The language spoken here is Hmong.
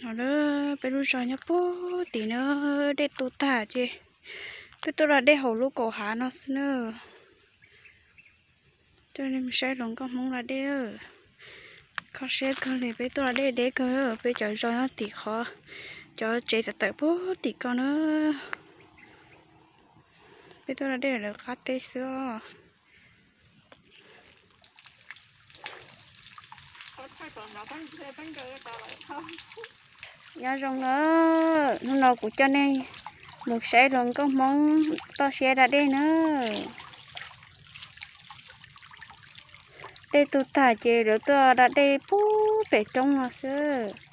No peb lub zos nyob puag tim na, dej tu tag ces peb tuaj da dej hauv lub kaum hav no xwb na. Coj nej mus saib hluas nkauj Hmoob da dej. Kho siab kawg li, peb tuaj da dej deb kawg, peb cov zos nyob tim qhov, cov tsev tawm tawm puag tim ko na. Peb tuaj da dej lawv qab teb xwb os. Nyob zoo na, hnub no kuv coj nej mus saib hluas nkauj Hmoob toj siab da dej na. Dej tu tag ces lawv tuaj da dej puag pem roob no xwb.